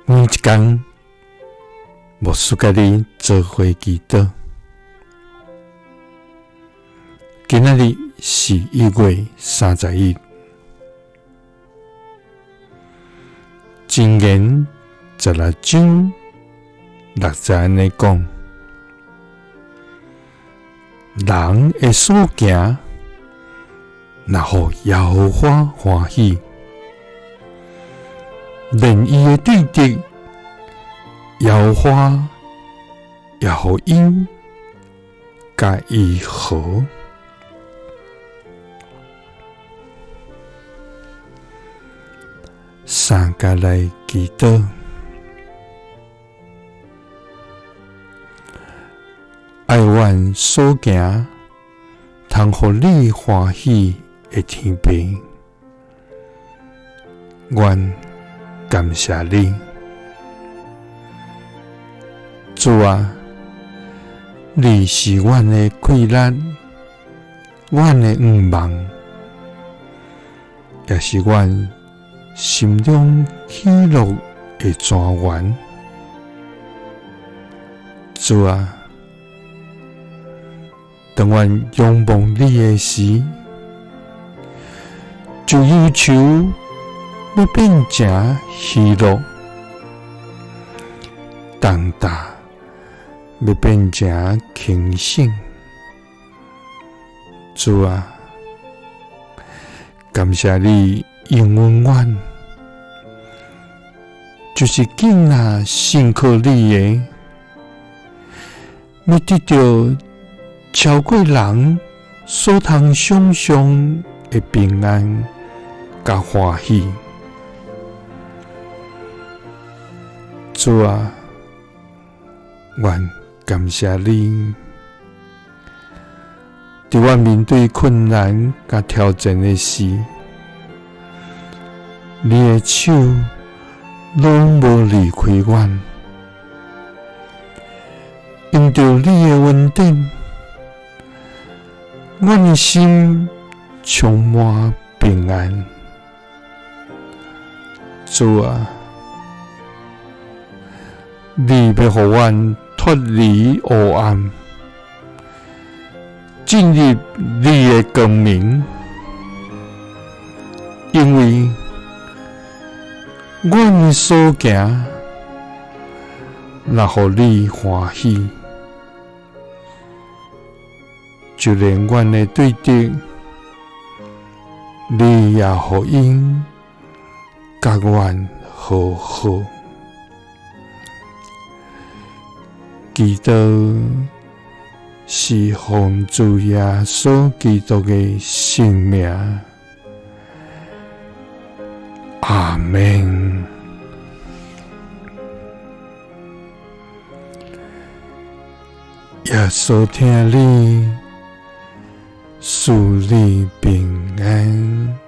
每一工，牧師佮你做伙祈禱。今仔日是1月31，箴言16章6節按呢講：人的所行，若予耶和華歡喜，連伊的對敵，耶和華也予𪜶佮伊和。三佮來祈禱，愛阮所行，通予你歡喜的天父，阮感謝你，主啊，你是阮的氣力，阮的向望，也是阮心中喜樂的泉源。主啊，當阮仰望你的時，就憂愁欲變成喜樂，重擔欲變成輕省。主啊，感謝你應允阮，就是囝仔信靠你的，欲得著超過人所通想像的平安佮歡喜。主啊，阮感謝你，佇阮面對困難佮挑戰的時，你的手攏無離開阮，因著你的恩典，阮的心充滿平安。主啊，你欲予阮脫離黑暗，進入你的光明，因為阮的所行，若予你歡喜，就連阮的對敵，你也予𪜶佮阮和好。祈禱是奉主耶穌基督的聖名，阿們。耶穌疼你，賜你平安。